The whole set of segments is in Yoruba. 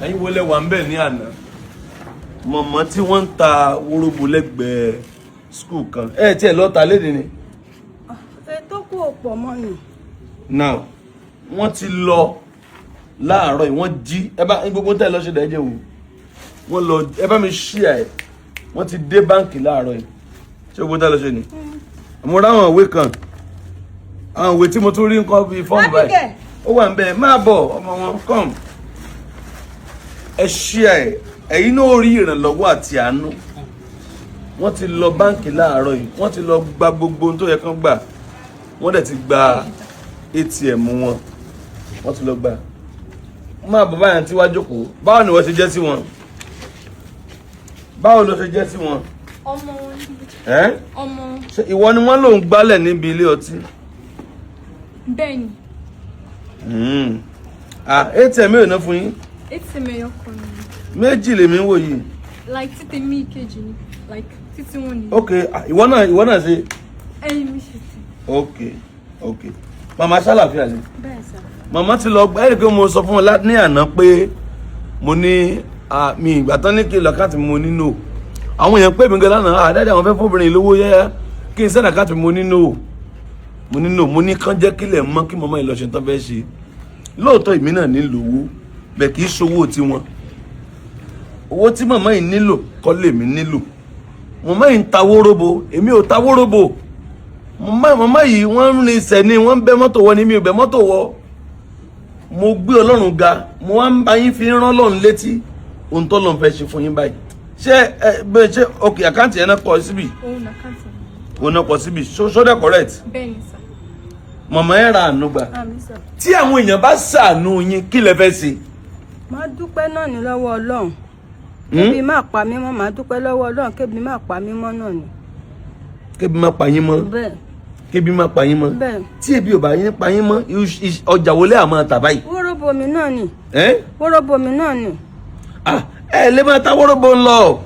Ẹ̀yin wọlé wà ń bẹ̀ ní àná, mọ̀mọ́ tí wọ́n ń ta wóróbo lẹ́gbẹ̀ẹ́ school kan, ẹ̀ tiẹ̀ lọ́ta léde ni. Ètò kù ò pọ̀ mọ́ ni. Now, wọ́n ti lọ láàárọ̀ yìí, wọ́n jí. Ẹ bá gbogbo tẹ́ ẹ lọ ṣe dẹ́jẹ́ wò wọ́n lọ. Ẹ bá mi ṣí ẹ̀. Wọ́n ti dé báǹkì láàárọ̀ yìí. Ṣé gbogbo tẹ́ ẹ lọ ṣe ni? Mo ráwọn ìwé kan, àwọn ìwé tí mo tún rí nǹkan bíi fọ́ọ̀mù báyìí. Abigail. Ó wà ń bẹ̀. Máa bọ̀, ọmọ wọn, come. Ẹ ṣí ẹ̀. Ẹ̀yin náà rí ìrànlọ́wọ́ àti àánú. Wọ́n ti lọ báǹkì láàárọ̀ yìí, wọ́n ti lọ gba gbogbo ohun tó yẹ kán gbà. Wọ́n dẹ̀ ti gba ATM wọn, wọ́n ti lọ gbà. Máa bọ̀ báyà tí wàá jókòó. Báwo ni wọ́n ṣe jẹ́ sí wọn? Báwo ló ṣe jẹ́ sí wọn? Ọmọ wọn ní. Ẹ́? Ọmọ. Ṣé ìwọ ni wọ́n lòún gbálẹ̀ níbi ilé ọtí? Bẹ́ẹ̀ ni. Ah, ATM mélòó náà fún yín? ATM ẹyọ kan ni. Méjì lèmi ń wò yìí. Like, títí mi kejì ni, like títí wọn ni. Ok, ah, ìwọ náà ṣe? Ẹyin mi ṣe ti. Ok, màmá, ṣàlàfíà ni? Bẹ́ẹ̀ sà. Màmá ti lọ. Ẹ rí i pé mo sọ fún wọn ní àná pé mo ní, ah, mi ìgbà tán ní kí n lọ account, mo ní no. Àwọn èèyàn pè mí gan lánàá, àdájà àwọn fẹ́ fóbìnrin lówó yẹ́yẹ́, kí n send account. Mo ní no, mo ní no. Mo ní kán jẹ́ kílẹ̀ mọ́ kí màmá yìí lọ ṣe tán fẹ́ ṣe. Lóòótọ́, èmi náà nílò owó bẹ́ẹ̀, kì í ṣowó tiwọn. Owó tí màmá yìí nílò kọ́ lèmi nílò. Màmá yìí ń ta wóróbo, èmi ò ta wóróbo. Màmá yìí, wọ́n ń rin ìsẹ̀ ni, wọ́n ń bẹ́ mọ́tò wọ ni, mi ò bẹ́ mọ́tò wọ. Mo gbé Ọlọ́run ga. Mo wá ń bá yín fi rán Ọlọ́run létí ohun tó lọ́n fẹ́ ṣe fún yín báyìí. Ṣé ẹ bẹ́ẹ̀ ṣe? Ok, account yẹn náà kọ síbì. Òun ní account mi. Òun náà kọ síbì. Ṣó dẹ̀ correct? Bẹ́ẹ̀ ni sà. Màmá, ẹ̀ ra àánú gbà. Àmín sà. Tí àwọn èèyàn bá ṣàánú yín, kí lẹ fẹ́ ṣe? Máa dúpẹ́ náà ní lọ́wọ́ Ọlọ́run. Kébi má pa mí mọ́, máa dúpẹ́ lọ́wọ́ Ọlọ́run. Kébi má pa mí mọ́ náà ni. Kébi má pa yín mọ́. Bẹ́ẹ̀. Kébi má pa yín mọ́. Bẹ́ẹ̀. Tí ebi ò bá yín pa yín mọ́, ọjà wo lẹ́ àmọ́ tà báyìí? Wóróbo mi náà ni. Ẹ́? Wóróbo mi náà ni. Ah, ẹ lè máa ta wóróbo ń lọ.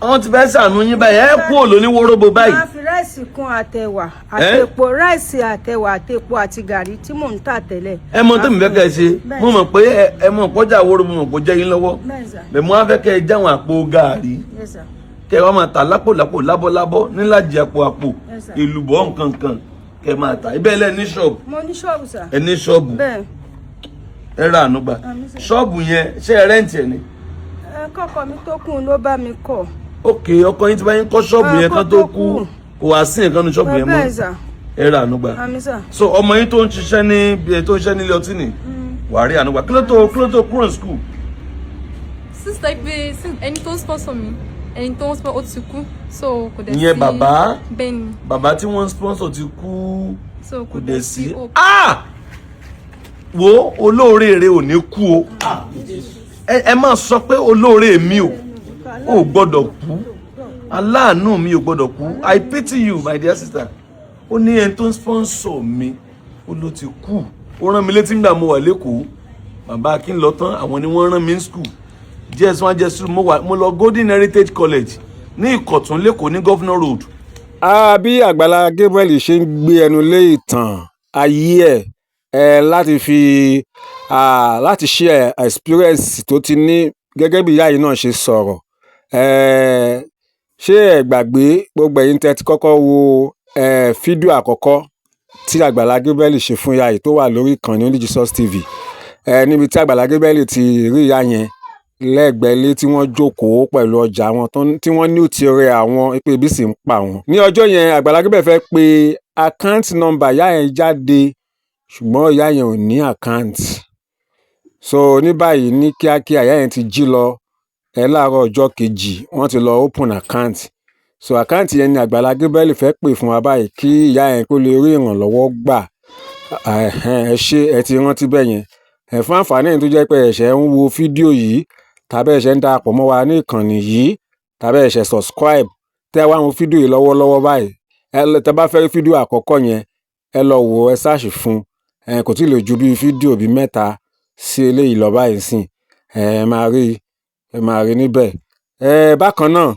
Àwọn ti fẹ́ ṣàánú yín báyìí. Ẹ kú òlò ní wóróbo báyìí. Máa fi rice kún àtẹ̀wà àti epo, rice, àtẹ̀wà, àti epo àti gàrí tí mò ń tà tẹ́lẹ̀. Ẹ mọ tó mi fẹ́ kẹ́ ẹ ṣe. Bẹ́ẹ̀. Mo mọ̀ pé ẹ mọ̀ kọjá wóróbo, mọ̀ kó jẹ́ yín lọ́wọ́. Bẹ́ẹ̀ sà. Bẹ́ẹ̀, mo á fẹ́ kẹ́ ẹ jáwọn àpò gàrí Yes sir. kẹ́ ẹ wá máa tà lápò lápò, lábọ́ lábọ́, níláàjì àpò àpò. Yes, sir. Èlùbọ́ nǹkankan kẹ́ ẹ máa tà ibẹ̀. Lẹ́ ní ṣọ́ọ̀bù? Mo ní ṣọ́ọ̀bù sà. Ẹ ní ṣọ́ọ̀bù? Bẹ́ẹ̀. Ẹ ra àánú gbà. Àmín sà. Ṣọ́ọ̀bù yẹn, ṣé ẹ rent ẹ̀ ni? Ẹ kọ́kọ́ mi tó kù ló bá mi kọ́. Ok, ọkọ yín ti bá yín kọ́ ṣọ́ọ̀bù Ah, yẹn kó kán tó tó kú. kú. Kò wá sí nǹkan ní ṣọ́ọ̀bù yẹn Bẹ́ẹ̀ mọ́? sà. Ẹ ra àánú gbà. Àmín sà. So ọmọ yín tó ń ṣiṣẹ́ ní bí tó ń ṣiṣẹ́ nílé ọtí ni, wàá rí àánú gbà. Kí ló tó kúrò ní school? Since like pé since ẹni tó ń sponsor mi, ẹni tó ń sponsor, ó ti kú, so kò dẹ̀ sí. Ìyẹn bàbá? Bẹ́ẹ̀ ni. Bàbá tí wọ́n ń sponsor ti kú. So kò dẹ̀ sí hope. Ah! Wo, olóore rẹ ò ní kú o. Ẹ máa sọ pé olóore mi ò gbọ́dọ̀ kú, aláàánú mi ò gbọ́dọ̀ kú. I pity you, my dear sister. Ó ní ẹni tó ń sponsor mi, ó ló ti kú. Ó rán mi létí nígbà mo wà lẹ́kọ̀ọ́, bàbá Akínlọ́tán, àwọn ni wọ́n rán mi ní school JS1, JS2. Mo wà, mo lọ Golden Heritage College ní Ìkọ̀tún lẹ́kọ̀ọ́, ní Governor Road. Ah, bí Àgbàlá Gabriel ṣe ń gbé ẹnu lé ìtàn ayé ẹ̀ ẹ láti fi láti share experience tó ti ní gẹ́gẹ́ bí ìyá yìí náà ṣe sọ̀rọ̀ ẹ. Ṣé ẹ gbàgbé, gbogbo ẹ̀yin tẹ́ ti kọ́kọ́ wo fídíò àkọ́kọ́ tí Àgbàlá Gabriel ṣe fún ìyá yìí tó wà lórí ìkànnì Only Jesus TV ẹ, níbi tí Àgbàlá Gabriel ti rí ìyá yẹn lẹ́gbẹ̀ẹ́ ilé tí wọ́n jókòó pẹ̀lú ọjà wọn, tí wọ́n ní ó ti rẹ àwọn, pé ebi sì ń pa wọn. Ní ọjọ́ yẹn, Àgbàlá Gabriel fẹ́ pe account number ìyá yẹn jáde, ṣùgbọ́n ìyá yẹn ò ní account. So ní báyìí, ní kíákíá, ìyá yẹn ti jí lọ ẹ láàárọ̀ ọjọ́ kejì, wọ́n ti lọ open account. So account yẹn ni Àgbàlá Gabriel fẹ́ pè fún wa báyìí kí ìyá yẹn kó lè rí ìrànlọ́wọ́ gbà. Ẹ ṣé, ẹ ti rántí bẹ́ẹ̀ yẹn. Ẹ fún àǹfààní ẹ̀yin tó jẹ́ pé ẹ ṣẹ̀ ń wo fídíò yìí, tàbí ẹ ṣẹ̀ ń darapọ̀ mọ́ wa ní ìkànnì yìí, tàbí ẹ ṣẹ̀ subscribe, tẹ́ wá ń wo fídíò yìí lọ́wọ́lọ́wọ́ báyìí, ẹ tẹ́ bá fẹ́ rí fídíò àkọ́kọ́ yẹn, ẹ lọ wò ó, ẹ search fún ẹ. Kò tí ì lè ju bí fídíò bí mẹ́ta sí eléyìí lọ báyìí sìn. Ẹ máa rí níbẹ̀. Ẹ bákan náà,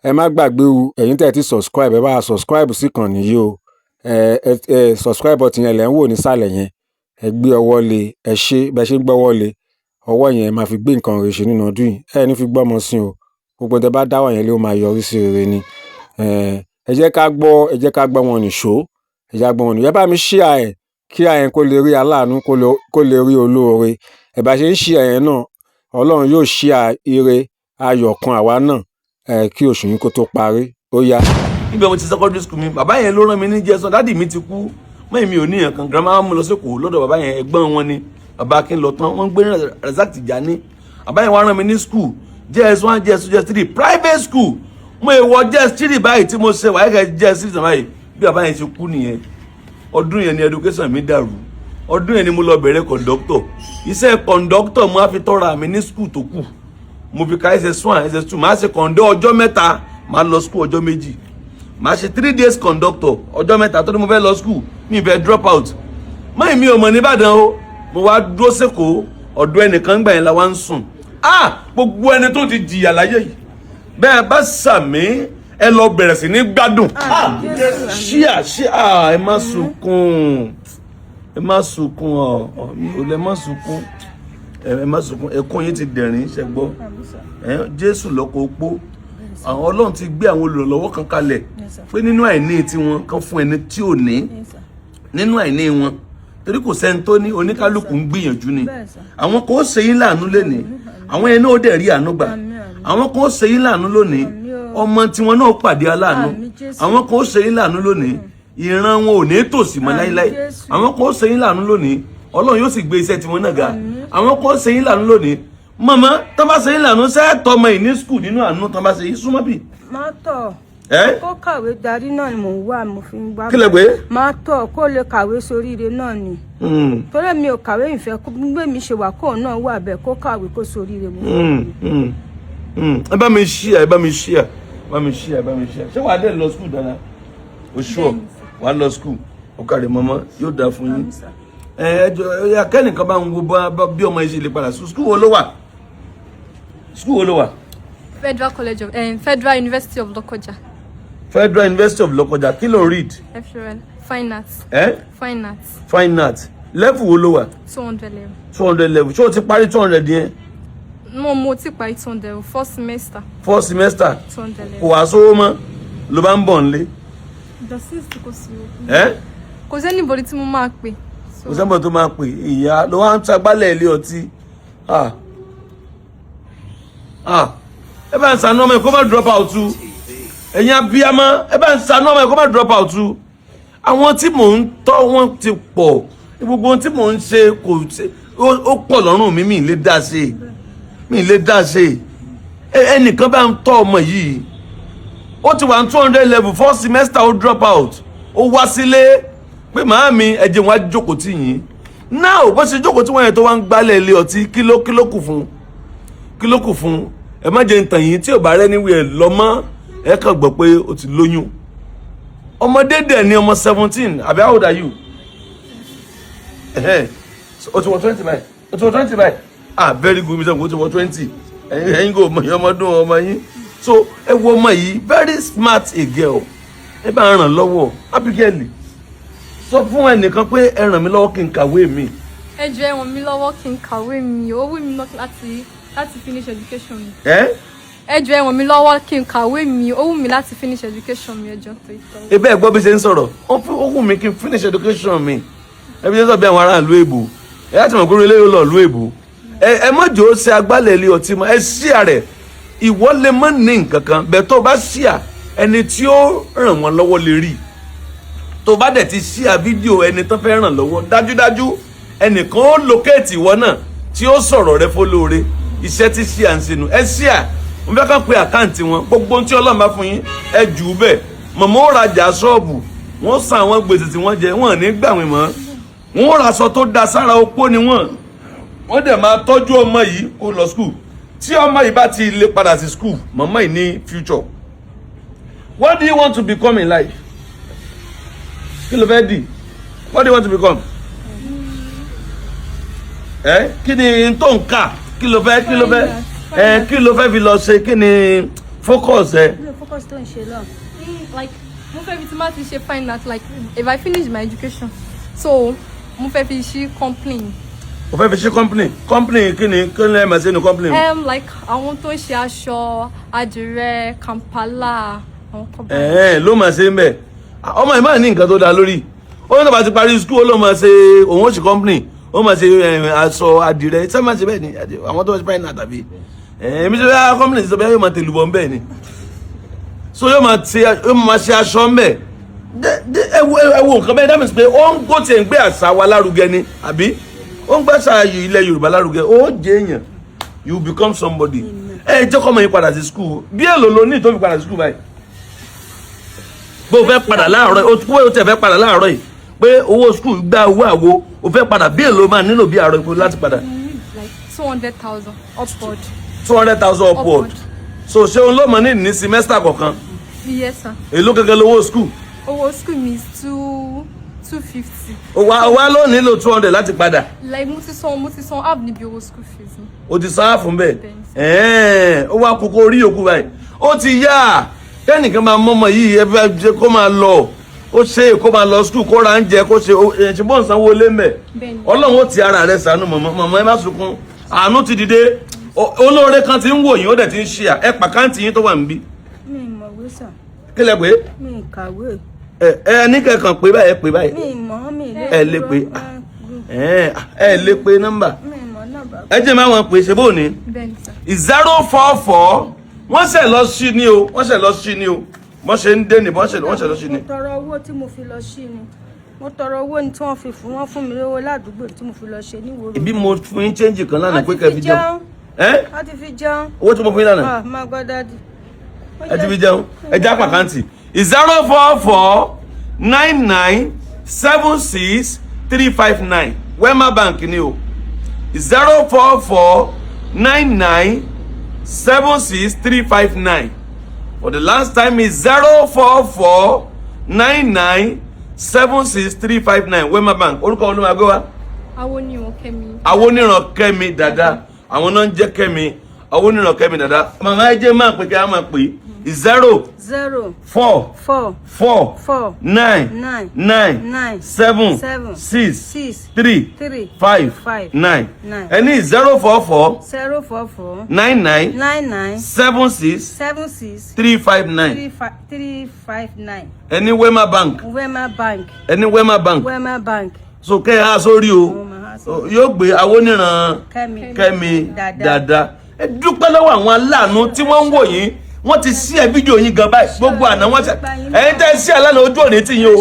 ẹ má gbàgbé o, ẹ̀yin tẹ́ ẹ ti subscribe, ẹ bá wa subscribe sí ìkànnì yìí o. Ẹ subscribe button yẹn lẹ̀ ń wò nísàlẹ̀ yẹn, ẹ gbé ọwọ́ lé. Ẹ ṣé bẹ́ẹ̀ ṣe ń gbọ́wọ́ lé. Ọwọ́ yẹn ẹ máa fi gbé nǹkan rere ṣe nínú ọdún yìí. Ẹ ní fi gbọ́mọ sí o. Gbogbo tẹ bá dáwọ́ yẹn lé, ó máa yọrí sí rere ni. Ẹ jẹ́ ká gbọ́, ẹ jẹ́ ká gbọ́ wọn nìṣó, ẹ jẹ́ ká gbọ́ wọn nìṣó. Ẹ bá mi share ẹ̀ kí àyẹn kó lè rí aláàánú, kó lè rí olóore. Ẹ bá ṣe ń share yẹn náà, Ọlọ́run yóò share ire ayọ̀ kan àwa náà kí oṣù yìí kó tó parí. Ó yá. Níbẹ̀ mo ti secondary school mi. Bàbá yẹn ló rán mi ní jẹ́sán. Daddy mi ti kú mọ́yìn, mi ò ní yàn kan. Grandma mú lọ sẹ́kọ̀ọ́ lọ́dọ̀ bàbá yẹn. Ẹ̀gbọ́n wọn ni bàbá Akin lọ tán, wọ́n ń gbé ní Razak Tijani. Bàbá yẹn wá rán mi ní school JS 1, JS 2, JS 3, private school. Mo èèwọ̀ JS 3 báyìí tí mo ṣe wáyé kẹ́ JS 3 tàn báyìí, bí bàbá yẹn ṣe kú nìyẹn. Ọdún yẹn ni education mi dàrú. Ọdún yẹn ni mo lọ bẹ̀rẹ̀ conductor. Iṣẹ́ conductor mo á fi tọ́ra mi ní school tó kù. Mo fi ka SS 1, SS 2. Màá ṣe conductor ọjọ́ 3, màá lọ school ọjọ́ 2. Màá ṣe 3 days conductor, ọjọ́ 3 tó ní mo fẹ́ lọ school, mi fẹ́ drop out. Mọ́yìn mi ò mọ̀ nìbàdàn o. Mo wá dúró sẹ́kọ̀ọ́ ọ̀dọ̀ ẹnìkan gbà yẹn la wá ń sùn. Ah, gbogbo ẹni tó ti jìyà láyé yìí, bẹ́ẹ̀ bá sàmí, ẹ lọ bẹ̀rẹ̀ sí ní gbádùn. Ṣíà ṣíà, ẹ má sunkún, ẹ má sunkún. Ọ ọ mi ò lẹ má sunkún, ẹ má sunkún. Ẹkún yín ti dẹ̀rín. Ṣẹ gbọ́ ẹ? Jésù lọ́kọ̀ opó. Àwọn Ọlọ́run ti gbé àwọn olùrànlọ́wọ́ kan kalẹ̀ pé nínú àìní tiwọn kan fún ẹni tí ò ní nínú àìní wọn, torí kò sẹ́ni tó ní, oníkálukú ń gbìyànjú ni. Àwọn kò ṣe yín láàánú lénìí, àwọn ẹni náà ó dẹ̀ rí àánú gbà. Àwọn kò ṣe yín láàánú lónìí, ọmọ tiwọn náà pàdé aláàánú. Àwọn kò ṣe yín láàánú lónìí, ìran wọn ò ní tòṣì mọ́ láíláí. Àwọn kò ṣe yín láàánú lónìí, Ọlọ́run yóò sì gbé iṣẹ́ tiwọn náà ga. Àwọn kò ṣe yín láàánú lónìí, mọ̀mọ́ tó bá ṣe yín láàánú, sẹ́ẹ̀tọ́ ọmọ yìí ní school nínú àánú tó bá ṣe yín súnmọ́ bì. Má tọ̀. Ẹ́. Kó kàwé darí náà ni mò ń wá, mo fi ń gbá. Kí lẹ gbé? Má tọ̀, kó lè kàwé soríire náà ni, torí mi ò kàwé. Ìfẹ́ gbé mi ṣe wà, kóun náà wà bẹ́ẹ̀, kó kàwé, kó soríire mo fẹ́. Ẹ bá mi share, ẹ bá mi share, ẹ bá mi share, ẹ bá mi share. Ṣé wàá dé lọ school dára? O sure wàá lọ school? Ó kàrí mọ́mọ́, yóò dáa fún yín. Ẹ ẹ jọ ẹ yà, kẹ́nìkan bá ń wo bí ọmọ yìí ṣe lè padà sí school. Wo ló wà? School wo ló wà? Federal College of Federal University of Lokoja. Federal University of Lokoja. Kí ló ń read? FUL, Fine Arts. Ẹ? Fine Arts. Fine art. Level wo ló wà? 200 level. 200 level. Ṣé o ti parí 200 yẹn? No, mo ti parí 200 level, first semester. Fourth semester. 200 level. Kò wá sówó mọ́ ló bá ń bọ̀ nílé? The six kò sí o. Ẹ? Kò sí anybody tí mo máa pè. So, Kò sẹ́ńbọ̀ tó máa pè. Ìyá ló wá ń tagbálẹ̀ ilé ọtí. Ah ah, ẹ bá ń sànú ọmọ ẹ kó má drop out o. Ẹ̀yin abiyamọ, ẹ bá ń sànú ọmọ ẹ kó má drop out o. Àwọn tí mò ń tọ́ wọ́n ti pọ̀. Gbogbo ohun tí mò ń ṣe kò ṣe, ó pọ̀ lọ́rùn mi. Mi lè dá ṣe, mi lè dá ṣe. Ẹnìkan bá ń tọ́ ọmọ yìí. Ó ti wà ní 200 level, first semester, ó drop out, ó wá sílé pé màámi, ẹ jẹ́ wọn á jókòó tì yín. Now, bó ṣe jókòó tí wọ́n yẹn tó wá ń gbálẹ̀ ilé ọtí, kí ló kù fún? Kí ló kù fún? Ẹ má jẹ́ ń tàn yín, tí ò bá rẹ́ níwèé ẹ̀ lọ mọ́, ẹ kàn gbọ́ pé ó ti lóyún. Ọmọdé dẹ̀ ni, ọmọ 17, àbí? How old are you? Ẹ̀hẹ́n. So, ó ti wọ 20 báyìí, ó ti wọ 20 báyìí. Ah, very good. Mr. Ó ti wọ 20. Ẹ̀yin kò mọ̀ ọmọdún ọmọ yín. So ẹ wo ọmọ yìí, very smart a girl. Ẹ bá ràn lọ́wọ́. Abigail, sọ fún ẹnìkan pé ẹ ràn mí lọ́wọ́ kí n kàwé mi. Ẹ jọ̀ọ́, ẹ ràn mí lọ́wọ́ kí n kàwé mi. Ó wù mí náà láti finish education mi. Ẹ. Ẹ jọ̀ọ́, ẹ ràn mí lọ́wọ́ kí n kàwé mi. Ó wù mí láti finish education mi. Ẹ jọ̀ọ́, tó ìtọ́. Ebe ẹ gbọ́ bí ṣe ń sọ̀rọ̀. Ó wù mí kí n finish education mi. Ẹ bí ṣe ń sọ bí àwọn ará ìlú èbò. Ẹ láti mọ̀ pé eléyìí ó lọ ìlú èbò. Ẹ má jò ó ṣe agbálẹ̀ ilé ọtí mọ́. Ẹ ṣíà rẹ̀. Ìwọ lè má ní nǹkan kan bẹ́ẹ̀, tó bá ṣíà, ẹni tí ó ràn wọ́n lọ́wọ́ lè rí. Tó bá dẹ̀ ti ṣíà fídíò ẹni tó fẹ́ ràn lọ́wọ́, dájúdájú ẹnìkan ó locate ìwọ náà tí ó sọ̀rọ̀ rẹ fọlóore. Iṣẹ́ tí ṣíà ń ṣe nu. Ẹ ṣíà. Mo fẹ́ kàn pé account wọn. Gbogbo ohun tí Ọlọ́run bá fún yín, ẹ jù ú bẹ́ẹ̀. Mọ̀mọ́ ó rajà ṣọ́ọ̀bù, wọ́n san àwọn gbèsè tí wọ́n jẹ, wọ́n ní gbàwìn mọ́. Wọ́n ra aṣọ tó da sára. Opó ni wọ́n. Wọ́n dẹ̀ máa tọ́jú ọmọ yìí kó lọ school. Tí ọmọ yìí bá ti lè padà sí school, mọ̀mọ́ yìí ní future. What do you want to become in life? Kí ló fẹ́ dì? What do you want to become? Ẹ kí ni tó ń kà? Kí ló fẹ́ ẹ? Kí ló fẹ́ fi lọ ṣe? Kí ni focus ẹ? Kí ló focus tó ń ṣe lọ? Like, mo fẹ́ fi tí má ti ṣe fine art, like if I finish my education, so mo fẹ́ fi ṣí company. O fẹ́ fi ṣe company. Company kí ni? Kí ni ẹ máa ṣe ní company? Like àwọn tó ń ṣe aṣọ àdìrẹ, Kampala, àwọn kan báyìí. Ẹ̀ẹ́n, ló máa ṣe ń bẹ̀. Ọmọ yìí máa ní nǹkan tó dáa lórí. Ó ní tó bá ti parí school, ó ló máa ṣe, òun ó ṣe company, ó máa ṣe aṣọ àdìrẹ. Ṣé máa ṣe bẹ́ẹ̀ ni àwọn tó ń ṣe báyìí náà? Tàbí èmi ṣe bẹ́ẹ̀, company ṣe bẹ́ẹ̀, yóò máa tẹ̀lú bọ̀ ń bẹ́ẹ̀ ni. So yóò máa ṣe aṣọ ń bẹ̀. Ẹ wo nǹkan bẹ́ẹ̀, that means pé ó ń kó tiẹ̀ ń gbé àṣà wa lárugẹ ni, àbí ó ń gbé àṣà ilẹ̀ Yorùbá lárugẹ. Ó jẹ́ èèyàn, you become somebody. Ẹ jẹ́ kọ́mọ yín padà sí school. Bí èlò ló ní tó fi padà sí school báyìí? Bó o fẹ́ padà láàárọ̀ yìí, o tún o tẹ̀ fẹ́ padà láàárọ̀ yìí pé owó school gba owó àwo, o fẹ́ padà, bí èlò máa nílò bí àárọ̀ ìpò láti padà? I need like 200,000 upward. 200,000 upward. Upward. So ṣé òun ló mọ̀ ní semester kọ̀ọ̀kan? Yes, sir. Èló gẹ́gẹ́ lówó school? Owó school mi is two two fifty. O wá ló nílò 200 láti padà. Like mo ti san half níbi owó school fees mi. O ti san fún bẹ́ẹ̀. Bẹ́ẹ̀. Ẹ̀ẹ́n, ó wá kókó orí yòókù báyìí. Ó ti yá kẹ́nìkan máa mọ́mọ́ yìí, ẹ fẹ́ jẹ́ kó máa lọ, ó ṣe kó máa lọ school, kó ra oúnjẹ, kó ṣe ẹ ṣe bọ́ǹ sanwó lé mẹ́. Bẹ́ẹ̀ni. Ọlọ́run ó ti ara rẹ̀ sànú. Mọ̀mọ́, mọ̀mọ́, ẹ má sunkún, àánú ti dìde. Olóore kan ti ń wò yín, ó dẹ̀ ti ń ṣe à ẹ pàkáǹtì yín tó wà níbí. Mi ì mọ̀wé sà. Kí lẹ pé? Mi ì kàwé. Ẹ ẹ ní kẹkàn pé báyìí, ẹ pé báyìí. Mi ì mọ̀, mi ì lè Ẹ lè pé. Ẹ ẹ lè pé nọ́mbà. Mi ì mọ̀ nọ́mbà. Ẹ jẹ́ máa wọn pè ṣe bóò ní. Bẹ́ẹ̀ni sir. 044, wọ́n ṣẹ̀ lọ sí ni o, wọ́n ṣẹ̀ lọ sí ni o, wọ́n ṣe ń dé ni, wọ́n ṣẹ̀ lọ sí ni. Mo tọrọ owó tí mo fi lọ sí ni, mo tọrọ owó ni tí wọ́n fi fún, wọ́n fún mi lówó ládùúgbò tí mo fi lọ ṣe níwòrò. Ìbí mo fún yín change kan lánàá pé A ti kẹ́ fi fi jẹun. jẹun. Ẹ Wọ́n ti fi jẹun. Owó tí mo fún yín lánàá. Ah, máa gbọ́, daddy. Ẹ ti fi jẹun. Ẹ já pàkáǹtì: 0449976359, Wema Bank ni o, 0449976359. For the last time is 0449976359, Wema Bank. Orúkọ olúmọ̀gbé wa? Awoniran Kẹ́mi. Awoniran Kẹ́mi Dada, àwọn náà ń jẹ́ Kẹ́mi, Awoniran Kẹ́mi Dada. Màmá, ẹ jẹ́ máa pè kí a máa pè: zero Zero four four four four nine nine nine nine seven seven six six three three five five nine. nine. Ẹni 044 044 99 99 76 76 359. 35 359. Ẹni Wema Bank. Wema Bank. Ẹni Wema Bank. Wema Bank. So kẹ́ ẹ há sórí o. Mo máa há sórí. Yóò gbé Awoniran Kẹ́mi Kẹ́mi Dada. Dada. Ẹ dúpẹ́ lọ́wọ́ àwọn aláàánú tí wọ́n ń wò yín. Wọ́n ti sí ẹ fídíò yín gan báyìí gbogbo àná. Wọ́n ṣe ẹ̀yin tẹ́ ẹ sí àlànà, ojú òní tì yín o.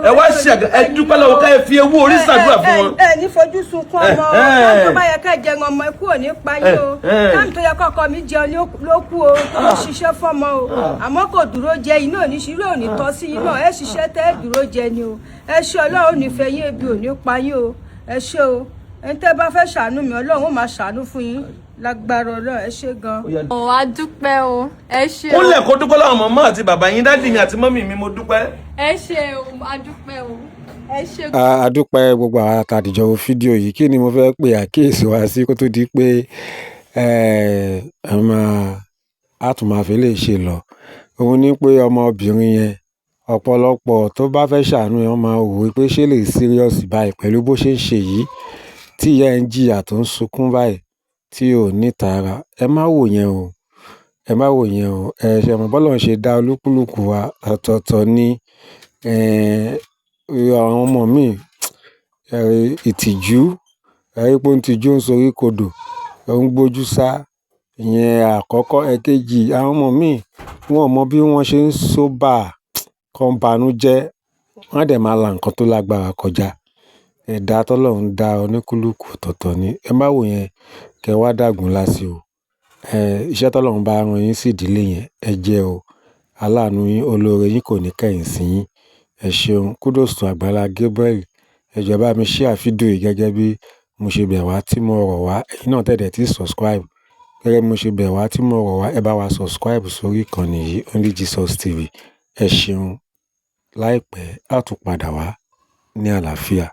Ẹ wá ṣe ẹ dúpẹ́ lọ́wọ́, ká ẹ fi ewu orí ṣàdúrà fún wọn. Ẹ ní fojú sunkún ọmọ o. Ẹ, Táwọn tó bá yẹ ká jẹun ọmọ, ikú ò ní pa yín o. Ẹ, ẹ. Táwọn tó yẹ kọ́kọ́ mi jẹun ló kú o, tó ṣiṣẹ́ fọ́mọ o, àmọ́ kò dúró jẹ. Iná ò ní ṣírò, ò ní tọ́ sí yín náà. Ẹ ṣiṣẹ́ tẹ́ ẹ dúró jẹ ni o. Ẹ ṣé, Ọlọ́run ò ní fẹ́ yín, ebi ò ní pa yín o. Ẹ ṣé o. Ẹni tẹ́ bá fẹ́ ṣàánú mi, Ọlọ́run ó máa ṣàánú fún yín lágbára Ọlọ́run. Ẹ ṣé gan. Ọ̀ a dúpẹ́ o, ẹ ṣé o. Kúnlẹ̀ kó dúpẹ́ lọ́wọ́ màmá àti bàbá yín. Daddy mi àti mummy mi, mo dúpẹ́. Ẹ ṣé o, a dúpẹ́ o, ẹ ṣé. A dúpẹ́ gbogbo àwọn àtàdìjọ wo fídíò yìí. Kí ni mo fẹ́ pe àkíyèsí wa sí kó tó di pé ẹ máa a tún máa fi lè ṣe lọ? Òun ní pé ọmọbìnrin yẹn, ọ̀pọ̀lọpọ̀ tó bá fẹ́ ṣàánú ẹ̀, wọ́n máa wò ó pé ṣé lè serious báyìí pẹ̀lú bó ṣe ń ṣe yìí, tí ìyá ẹ̀ ń jìyà, tó ń sunkún báyìí, tí ò ní tara. Ẹ má wò yẹn o, ẹ má wò yẹn o. Ẹ ṣe mọ̀ bọ́lọ́run ṣe dá olúkúlùkù wa ọ̀tọ̀ọ̀tọ̀ ni. Àwọn ọmọ mi, ìtìjú, ẹ rí pé ó ń tijú, ó ń sorí kodò, ó ń gbójú sá. Ìyẹn àkọ́kọ́. Ẹ̀kejì, àwọn ọmọ mi, wọ́n ò mọ bí wọ́n ṣe ń sober, kan banújẹ́, wọ́n á dẹ̀ máa la nǹkan tó lágbára kọjá. Ẹ̀dá tọ́lọ́run dá oníkúlùkù ọ̀tọ̀ọ̀tọ̀ ni. Ẹ má wò yẹn kẹ wá dàgúnlá sí o. Iṣẹ́ tọ́lọ́run bá rán yín sí ìdílé yẹn, ẹ jẹ́ o. Aláàánú yín, olóore yín kò ní kẹ̀yìn sí yín. Ẹ ṣeun. Kudos to Àgbàlá Gabriel. Ẹ jọ̀ọ́, ẹ bá mi share fídíò yìí gẹ́gẹ́ bí mo ṣe bẹ̀ wá tí mo rọ̀ wá. Ẹ̀yin náà tẹ̀dẹ̀ tí subscribe. Gẹ́gẹ́ bí mo ṣe bẹ̀ wá tí mo rọ̀ wá, ẹ bá wa subscribe sórí ìkànnì yìí, Only Jesus TV. Ẹ ṣeun. Láìpẹ́, a tún padà wá ní àlàáfíà.